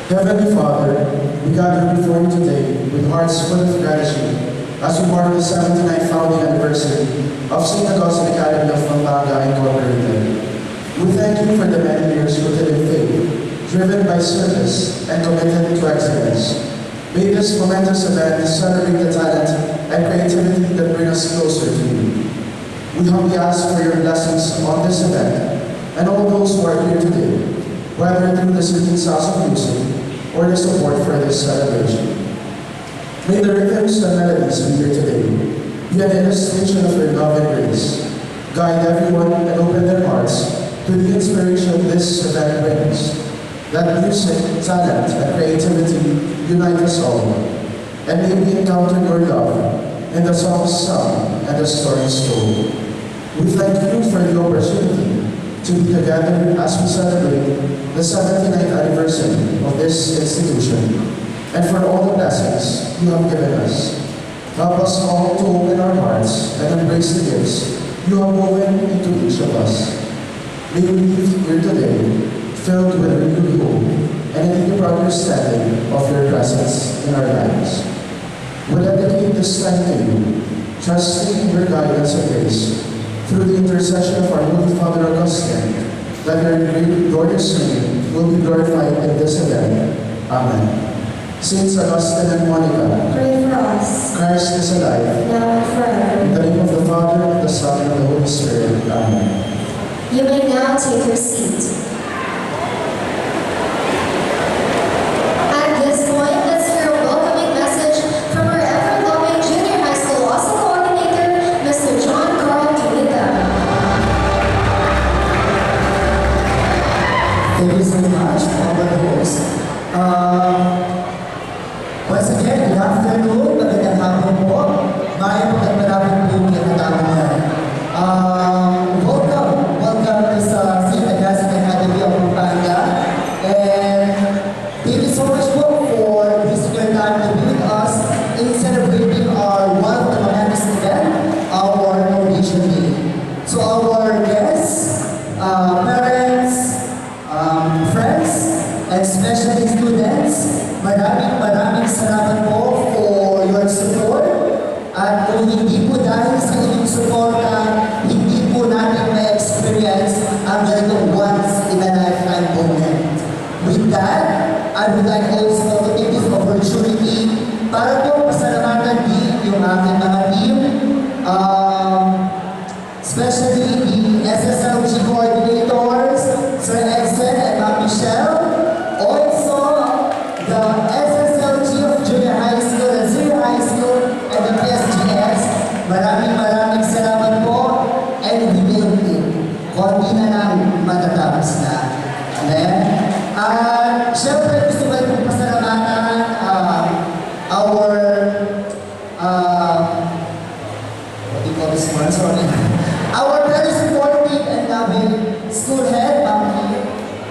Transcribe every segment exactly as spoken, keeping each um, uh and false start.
Heavenly Father, we gather before you today with hearts full of gratitude as we mark the seventy-ninth founding anniversary of Saint Augustine Academy of Pampanga Incorporated. We thank you for the many years rooted in faith, driven by service, and committed to excellence. May this momentous event celebrate the talent and creativity that bring us closer to you. We humbly ask for your blessings on this event and all those who are here today, whether through the singing sounds of music or the support for this celebration. May the rhythms and melodies we hear today be an illustration of your love and grace. Guide everyone and open their hearts to the inspiration this event brings. Let music, talent, and creativity unite us all, and may we encounter your love in the songs sung and the stories told. We thank you for the opportunity to be together as we celebrate the seventy-ninth anniversary of this institution and for all the blessings you have given us. Help us all to open our hearts and embrace the gifts you have woven into each of us. May we leave here today filled with renewed hope and a deeper understanding of your presence in our lives. We dedicate this time to you, trusting your guidance and grace through the intercession of our holy Father Augustine, that your great, glorious name will be glorified in this event. Amen. Saints Augustine and Monica, pray for us. Christ is alive. Now and forever. In the name of the Father, and of the Son, and of the Holy Spirit. Amen. You may now take your seat. At this point, let's hear a welcoming message from our ever-loving Junior High School OSSA Coordinator, Mister John Carl Tulita. Thank you so much, our host. Uh, Once again, good afternoon, magandang hapon po. Mayap at malapit po kayo na tayo ngayon. Um, welcome, welcome to sa Saint Augustine Academy of Pampanga. And thank you so much po for using your time to be with us in celebrating our one of the momentous event, our Foundation Day. So our guests, uh, parents, Um, friends, and especially students, maraming, maraming salamat po for your support. At kung hindi po dahil sa inyong suporta, hindi po natin ma-experience ang ganitong once in a lifetime moment. With that, I would like also to take this opportunity para po pasalamatan din yung aking mga team. Um, Especially the S S L G coordinators, Sir Edson and Ma'am Michelle. Also, the S S L G of Junior High School and Senior High School and the P S G S. Maraming, maraming salamat po. And we will meet. Konti na lang, matatapos na. Amen? At syempre, gusto ko rin pasalamatan, ah, our, ah, What do you call this one? Sorry. Our very supportive and loving school head, Ma'am Kim.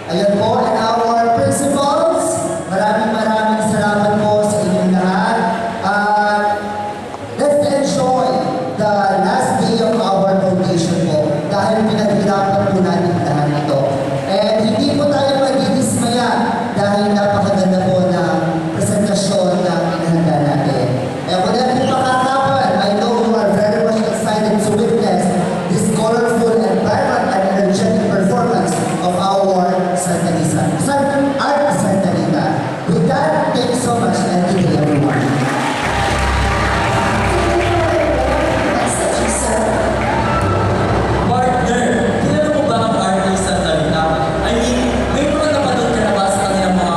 Ayan po, and our principals, maraming, maraming salamat po sa inyong lahat. At let's enjoy the last day of our foundation po. Dahil pinaghirapan po natin lahat ito. And hindi po tayo magdidismaya dahil napakaganda po ng presentasyon na inihanda natin. And without any pagkakapal, I know you are very much excited to witness this colorful and vibrant and energetic performance of our Santa Rita, San, Art Santa Rita. With that, thank you so much and good day, everyone. Partner, kilala mo ba ang Art Santa Rita? I mean, may mga napanood ka na ba sa kanilang mga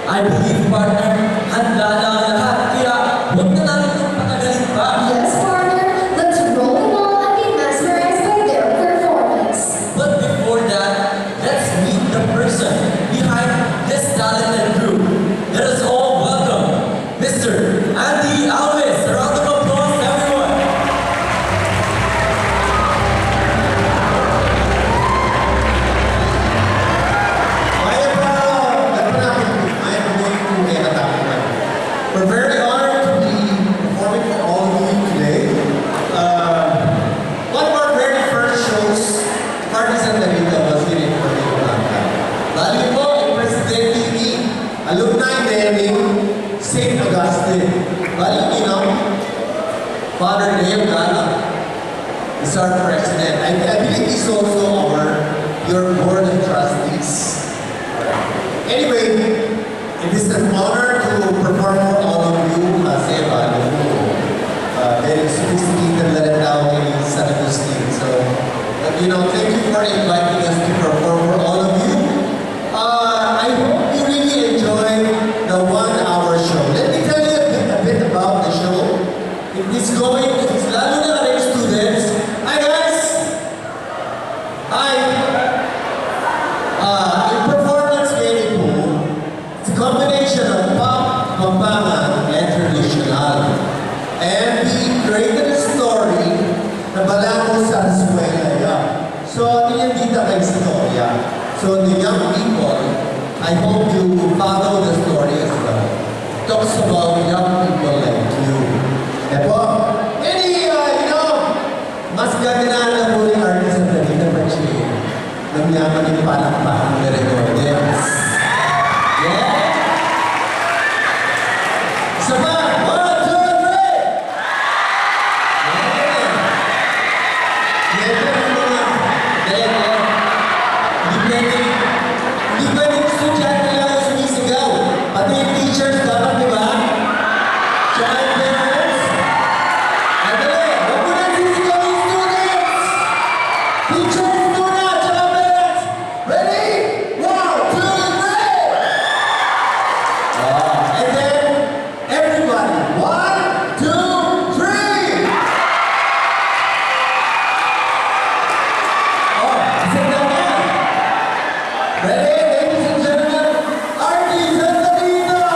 I believe, partner, handa na ang lahat, kaya huwag na natin itong patagalin pa. Yes, partner. Let's roll the ball and be mesmerized by their performance. But before that, let's meet the person behind this talented group. Let us all welcome Mister Andy Alves. A round of applause, everyone. Mayap a, mayap a napun, mayap a napun kekatamu. We're very honored to be performing for all of you today. Uh, one of our very first shows, Party Santa Rita, was here in Puerto Blanca. Bali po, yung presidente ni alumni ning Saint Augustine. Bali, you know, Father Leo Gala is our president. I, I believe he's also our, your board of trustees. Anyway, it is an honor to perform for all of you kasi, ano, uh, very sophisticated na rin tao kay San Agustin. So, but, you know, thank you for inviting us to perform for all of you. Uh, I hope you really enjoy the one-hour show. Let me tell you a bit, a bit about the show. It is going to, lalo na rin students. Hi, guys! Hi! Uh, in performance ngeni pu, it's a combination of pop, Kapampangan, and traditional. And we created a story na balamu sa eskwela ya. So, atin yang kita kay istorya. So, the young people, I hope you follow the story as well. Talks about young people like you. E pu, any, uh, you know, mas gaganahan na pu ring artist ang Davida Pache nung yaman ing palakpakan ning recordings. Yeah? Isa pa! One, two, three! Yeah! Never, never, never. Hindi pwede, hindi pwede estudyante lang ang sumisigaw. Pati yung teachers dapat, di ba? Tsaka yung parents. Madali, wag mo nang sisigaw yung students. Teachers muna, tsaka parents. Ready? One, two, three! Ah, and then, everybody, one, two, three! Oh, isang naman. Ready, ladies and gentlemen? Artist Santa Rita!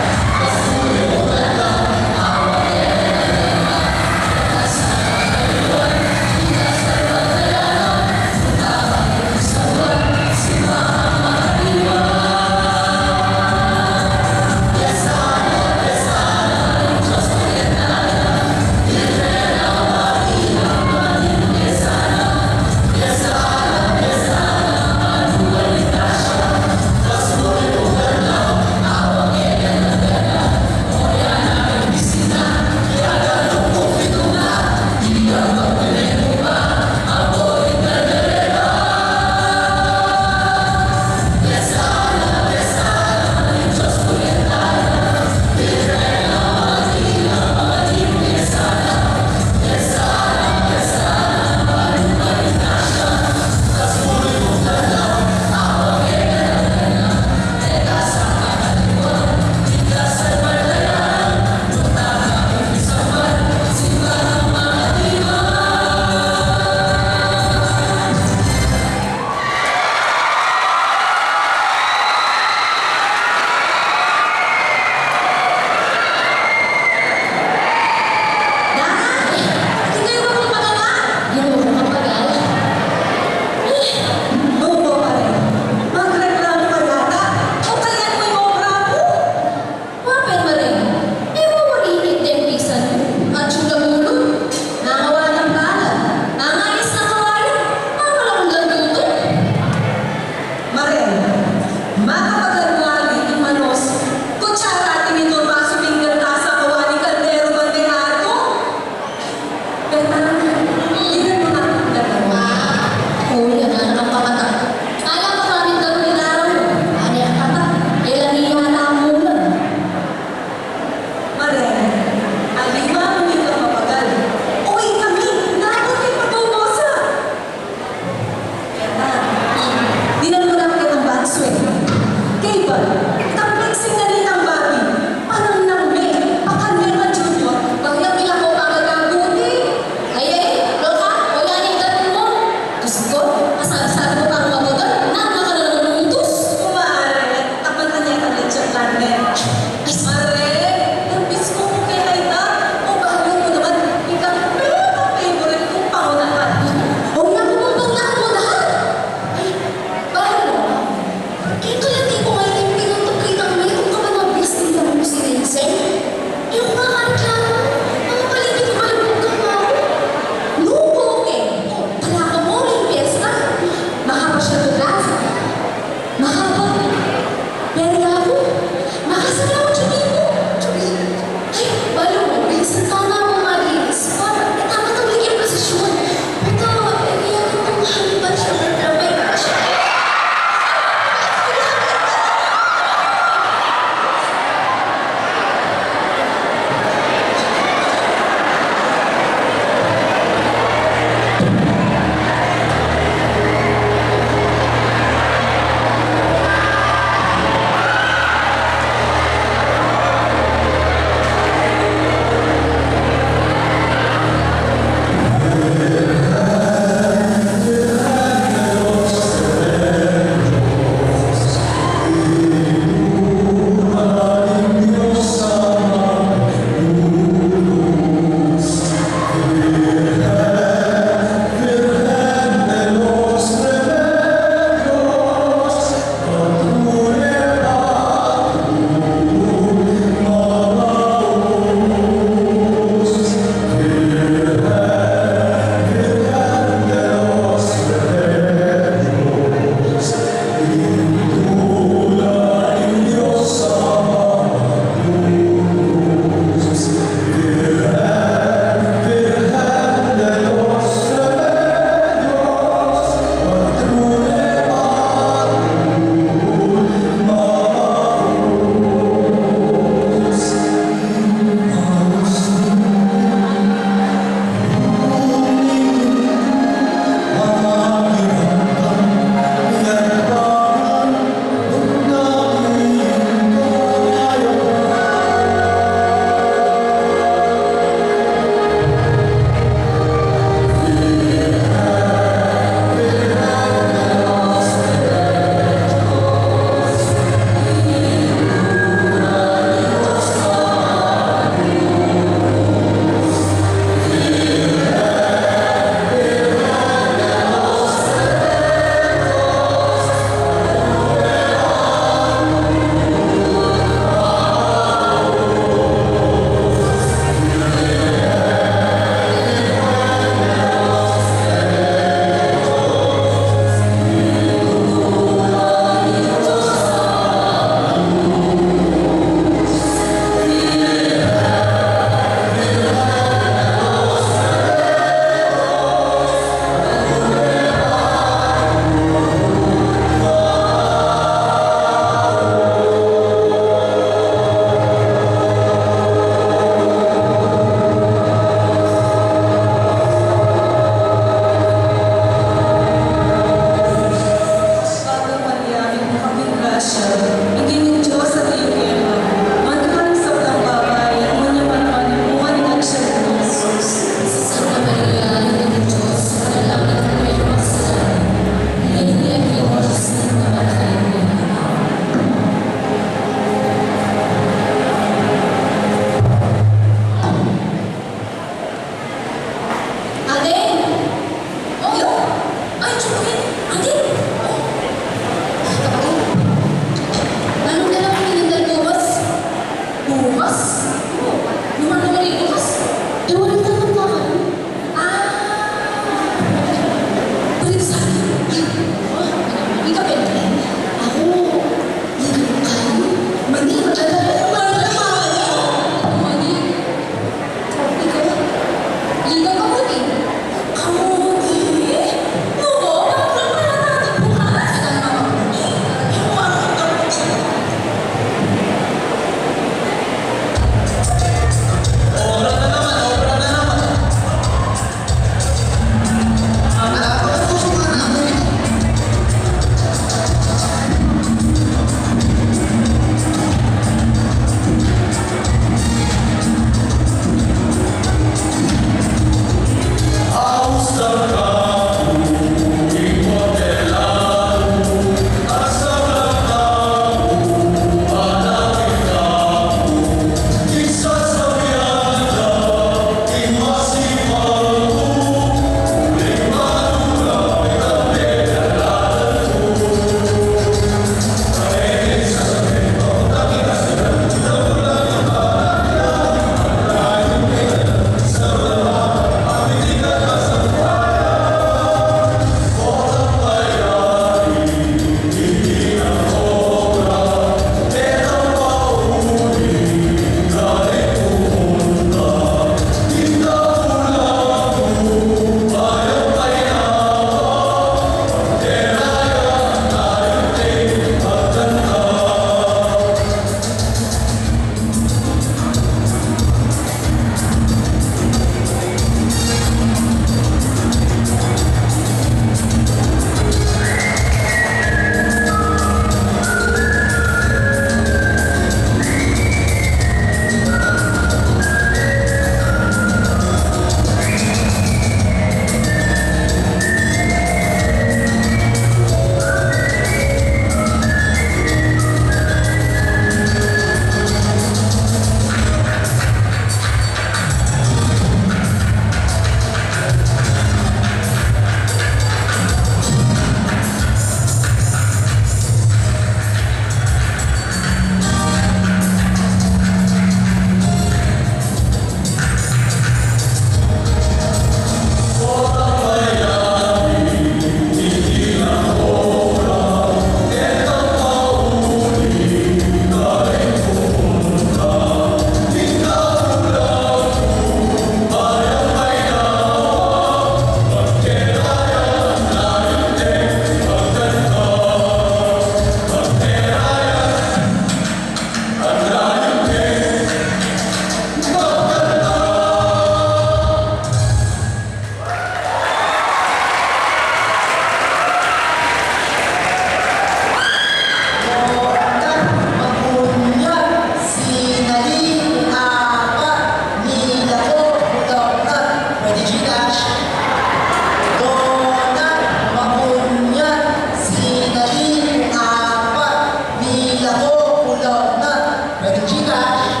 Donat, makunyat, sinali kung apat, milako ku lawnat. Pwedeng Gcash.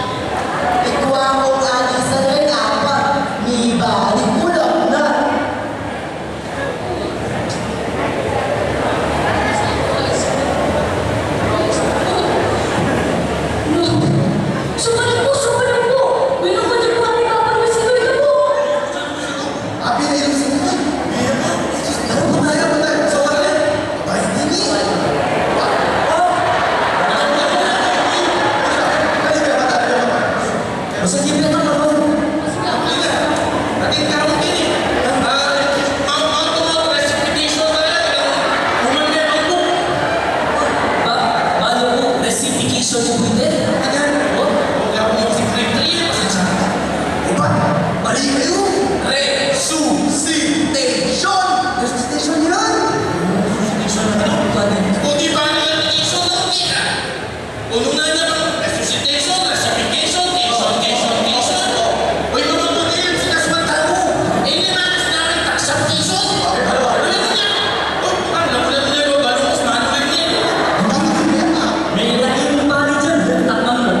Ikwa mung alisan reng apat, mibalik ku lawnat. Subalit po, subalit po. May nagpapanik po. Abi na yung sumunod. Ano po tayo? Ano po tayo? Sa wala. Ay, hindi. Basta hindi na naman. Atin tau ini. Ah, mau, mau tumaw, reciprocation na lang. Umanda ang book. Ba, balo po, reciprocation po ito. Ayan. Oh? Wala po yung secretary, pasensya na. Iba, mali kayo. Resuscitation. Resuscitation yan. Resuscitation na lang. O, di ba ang resuscitation na lang, eh? Unungan na bang resuscitation, reciprocation, cation, cation, cation? Uy, mga pagkakas ng tau. Eh, ini manis namin, taksang cation. Ano yun niya? Uy, ang lamunan niya, balong mas manuel niya. May laking pali dyan, takpan mo.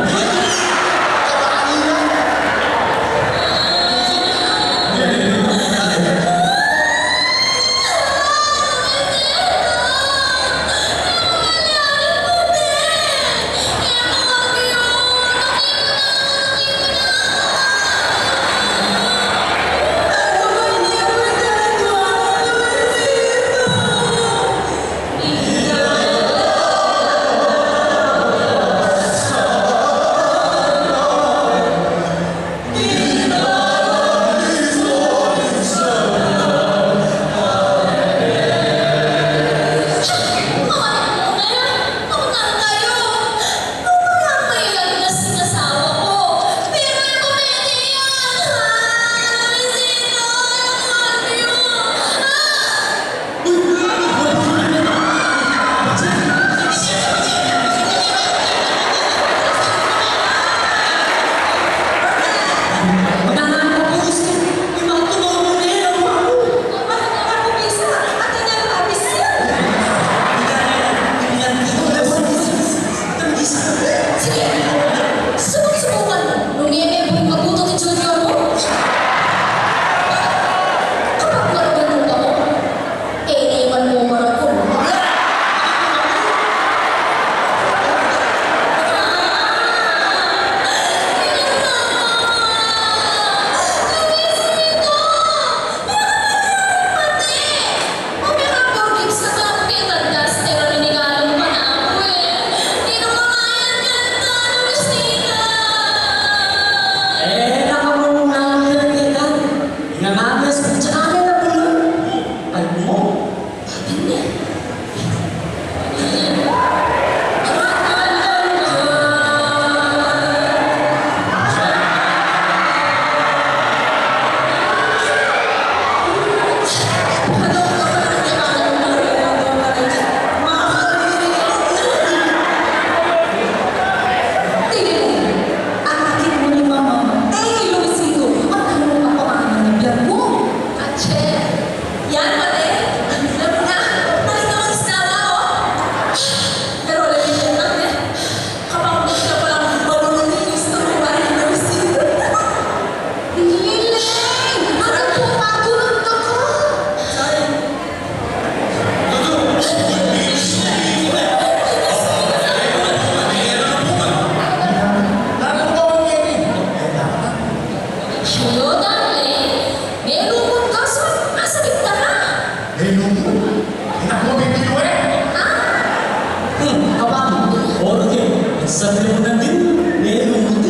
Din, may lumut.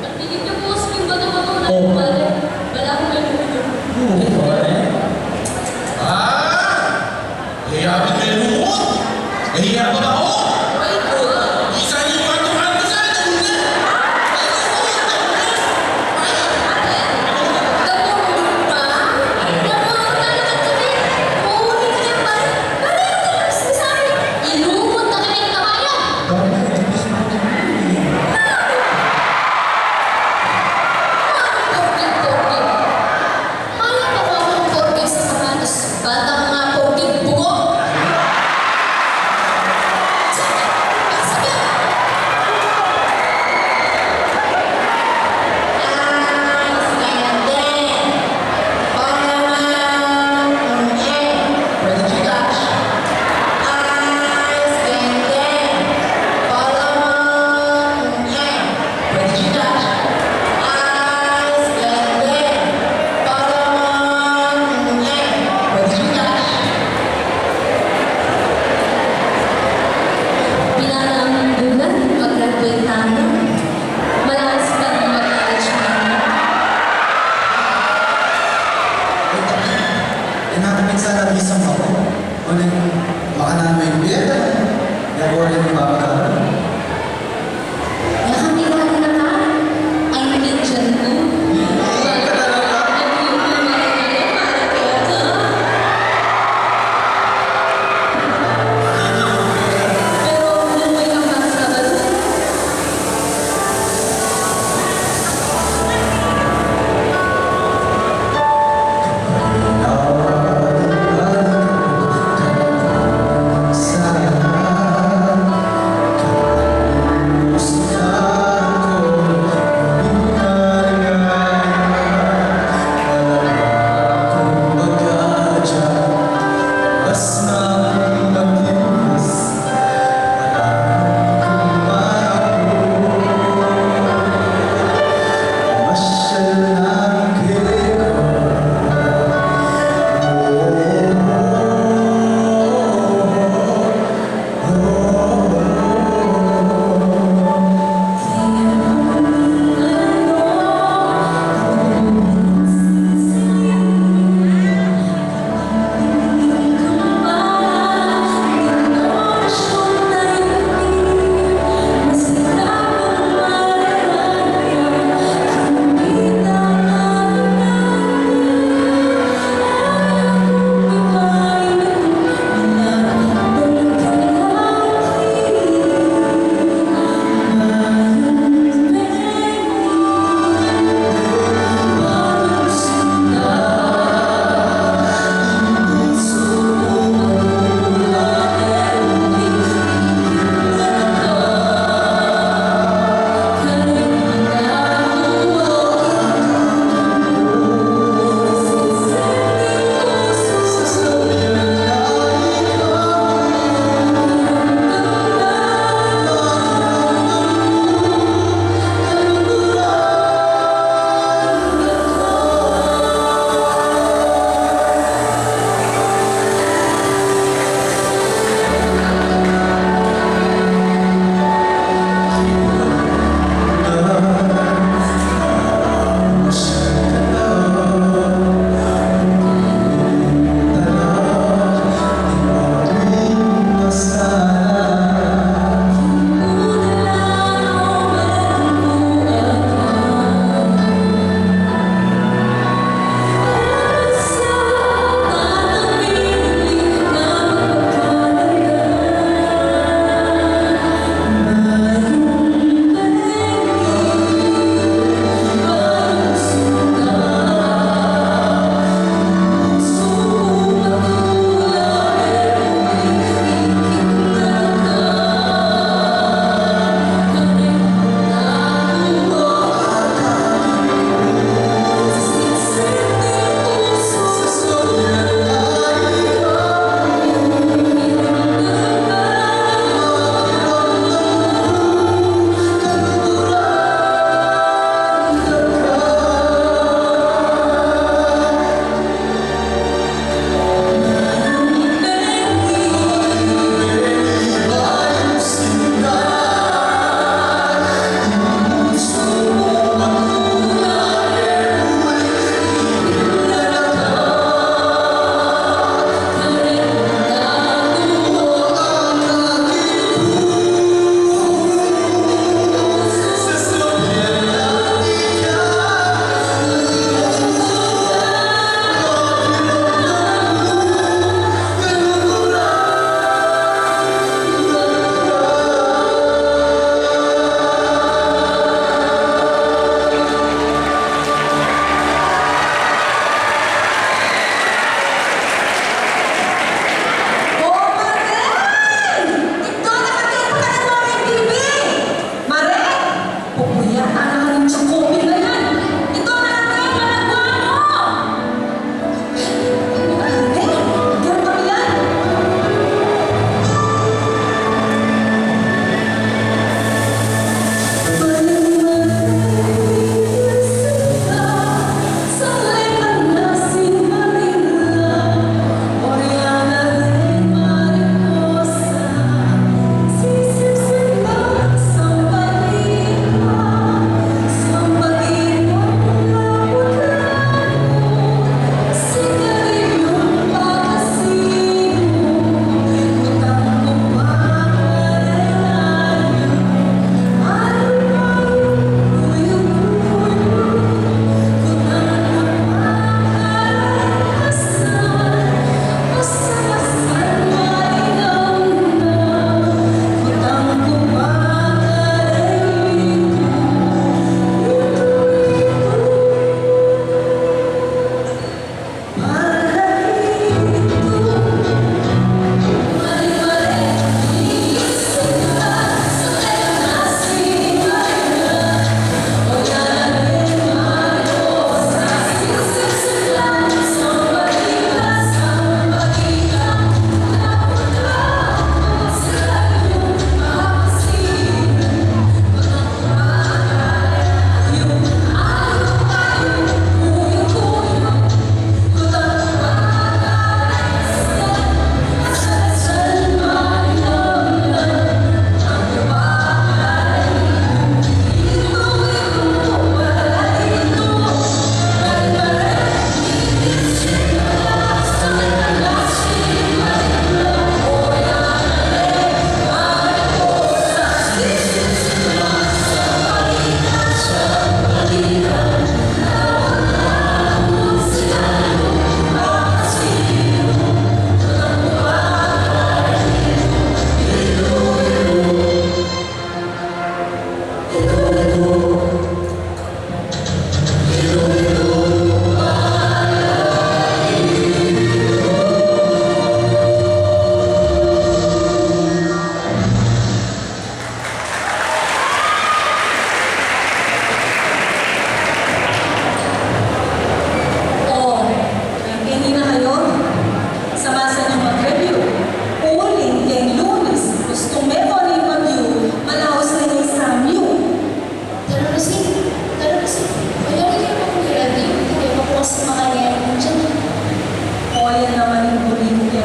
Pagpigil niyo po kasi yung bato-bato na. Oh. Bale, bala ko may lumut. Hmm, ito, eh. Ah! Iya, ba't may lumut? Iya, ba't ako? Ay, ito. Isa yung bato-bato sa atin, eh. Ay, ito, ito, ito. Ay, ate, ito, ito. Ay, ito, ito, ito. Ay, ito, ito, ito. Ay, ito, ito, ito. Ilumut na kita, kabayan! Porgit, porgit. Mayap pa kung porgit sa kamatis, bantang mga porgit bugo. Ay, sende. Palaman, unye. Pwede chikash. Ay, sende. Palaman, unye. Pwede chikash. Ay, sende. Palaman, unye. Pwede chikash. Pinanang bulan, mag-graduate tamu. Malakas kang mag-college na. Ay, tapi, e na ku minsan nabisang aku. Ngunit makananu ing bie, e ku rin mapag-aral. E kami lagi na ka, ay, pinsan ku. Pero, nung may kapag-aral,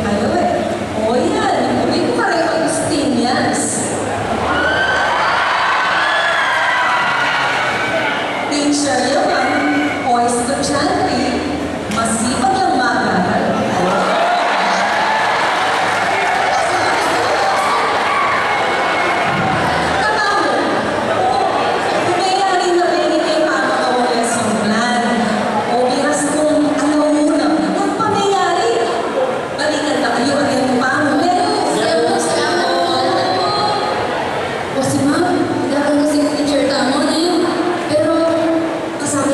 Kayu e. O yan, uri ku kareho Agustinians. Teacher ya man, o estudyante, masipag lang mag-aral. Katamu, o, kung mayari na beni keng pamakawa lesson plan, o biras kung alauna, nung pa mayari, balikan na kayu agad ning pamu. Pero, o si ma'am, dapat na si teacher tamu, ne? Pero, kasama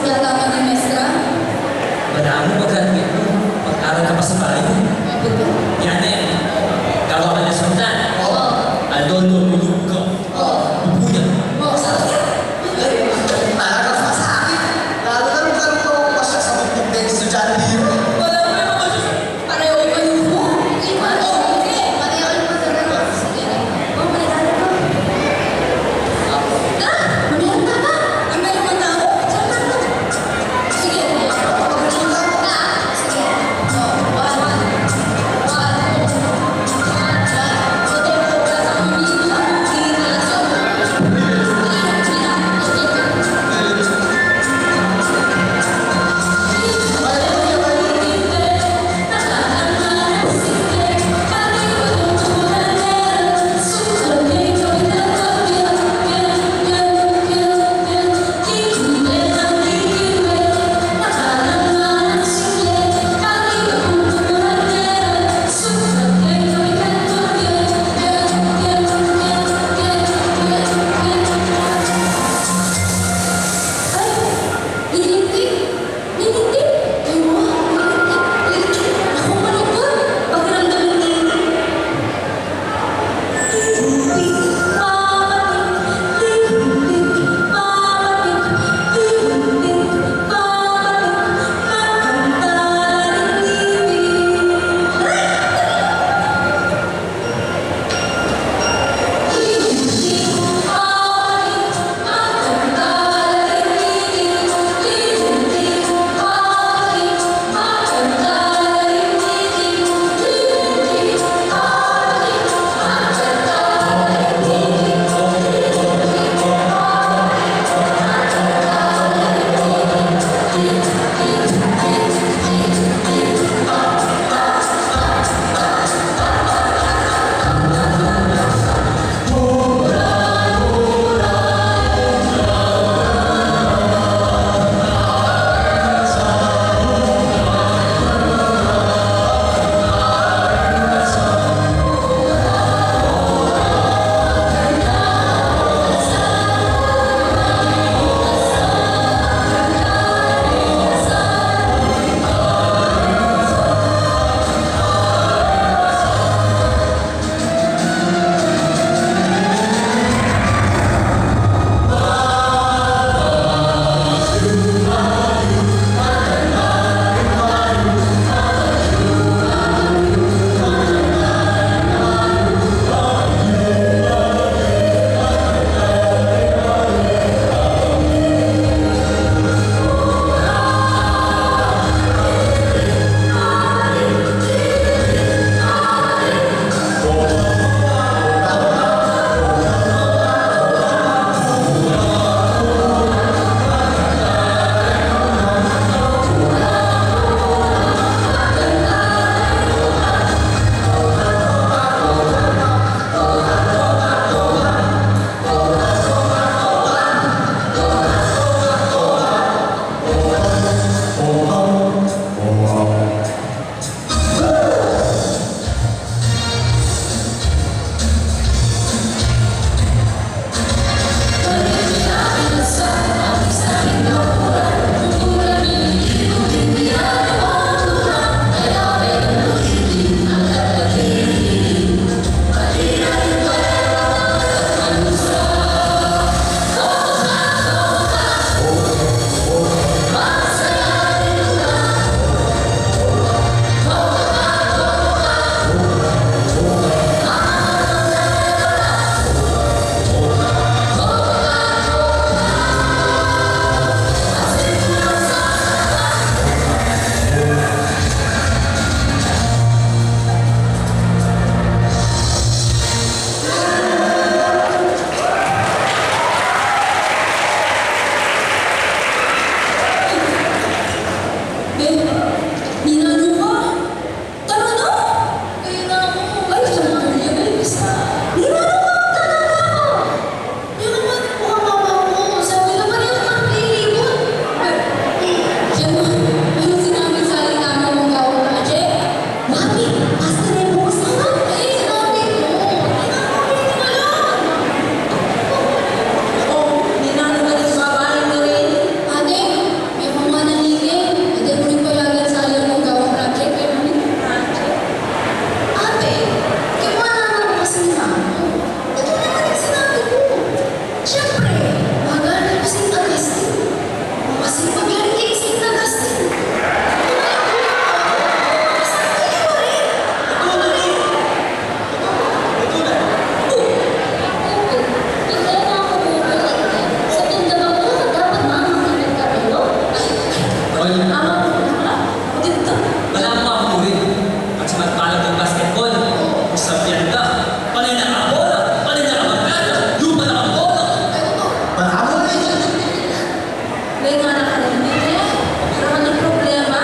Nga na kami, eh, wala kaming problema.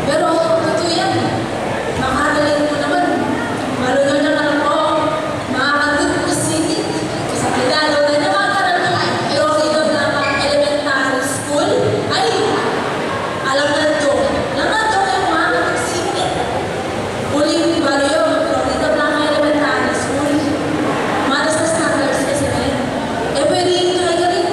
Pero, tutu yan. Makarelate mu naman. Malunod na ako. Makakatut ko sini. Sa kilalo na niya, makarelate. Pero sa iba na mga elementary school, ay, alam na to. Alam na to, yung mga sini. Uling balo yun, pero dito na mga elementary school. Matas na standards kasi na yun. Eh, pwede yun, ay, ka rin.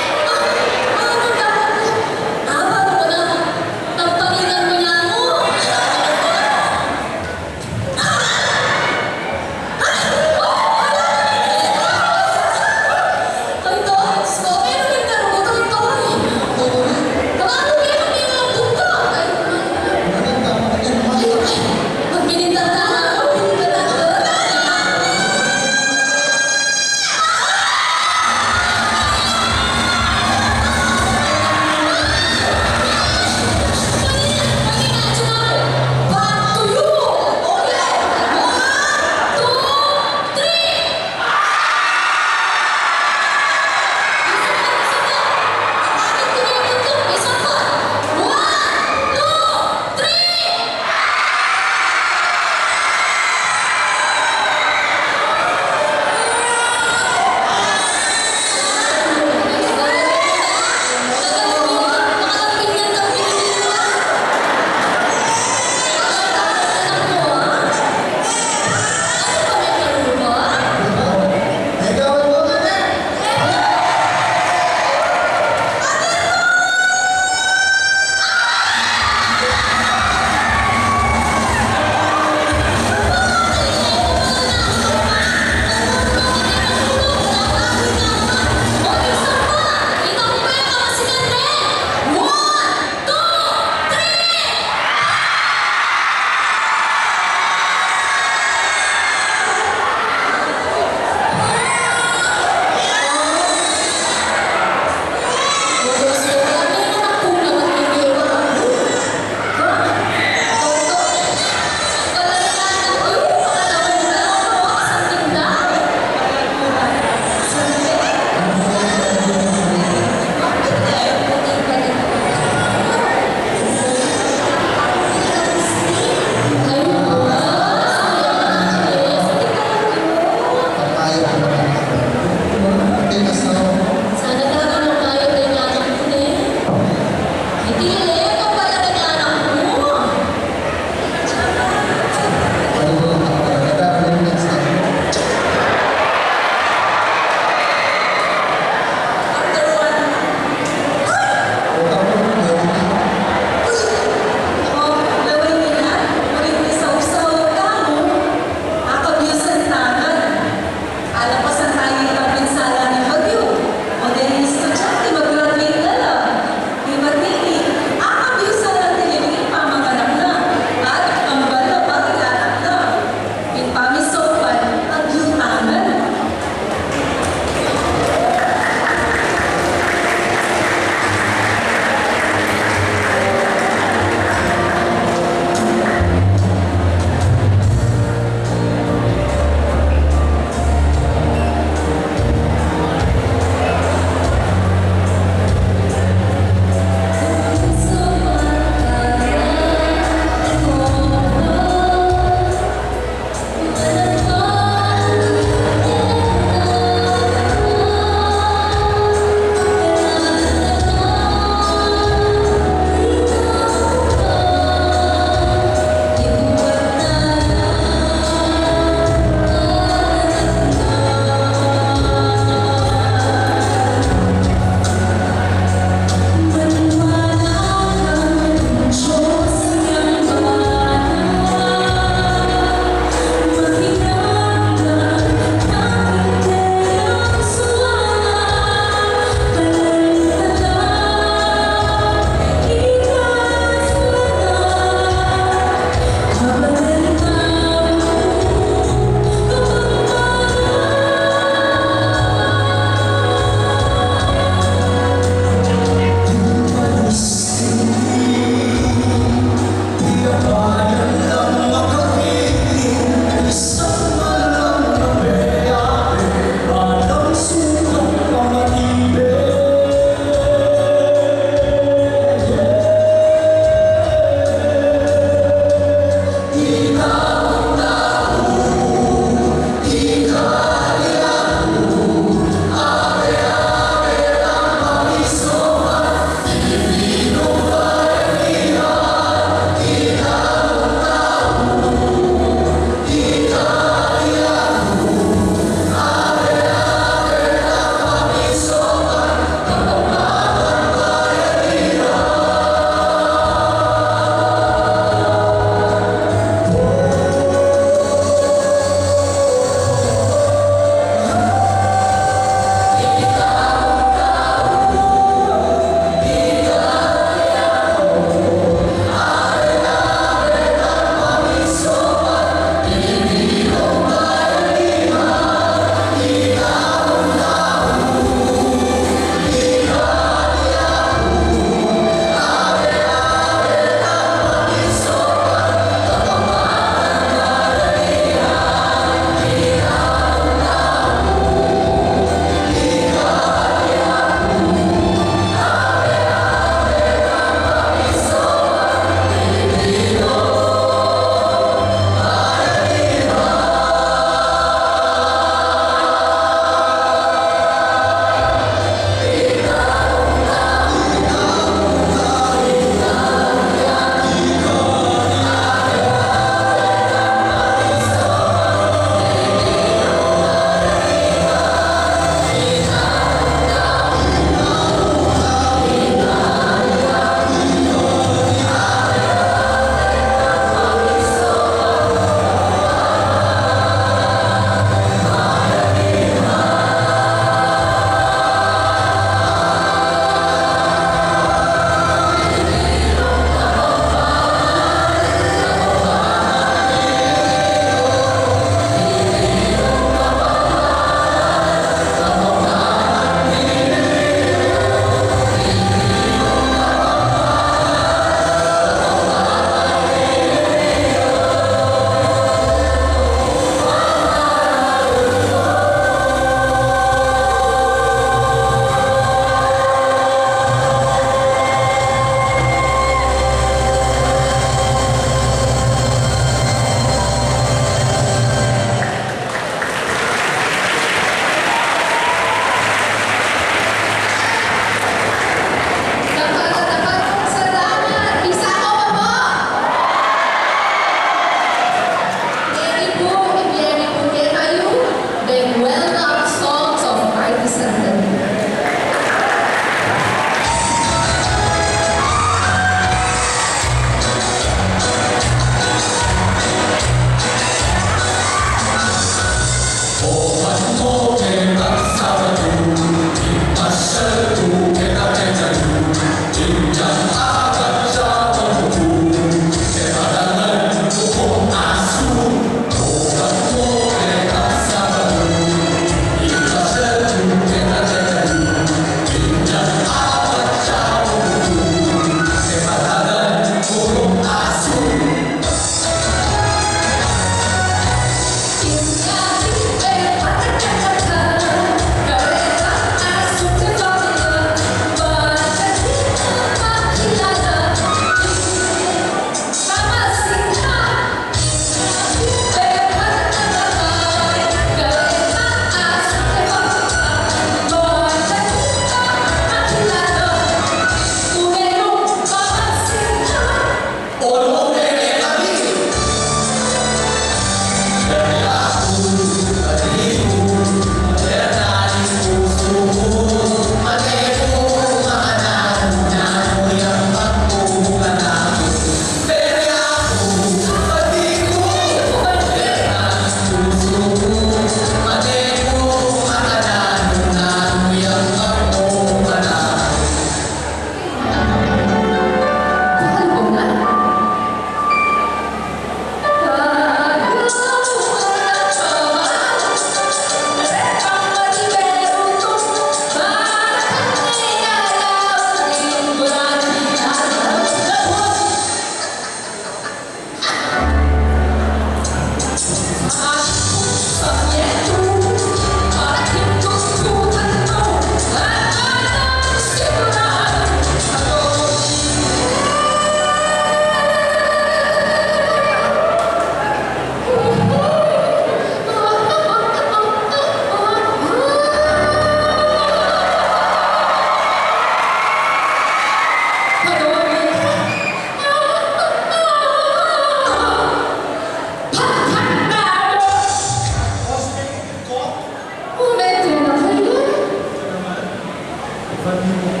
Pati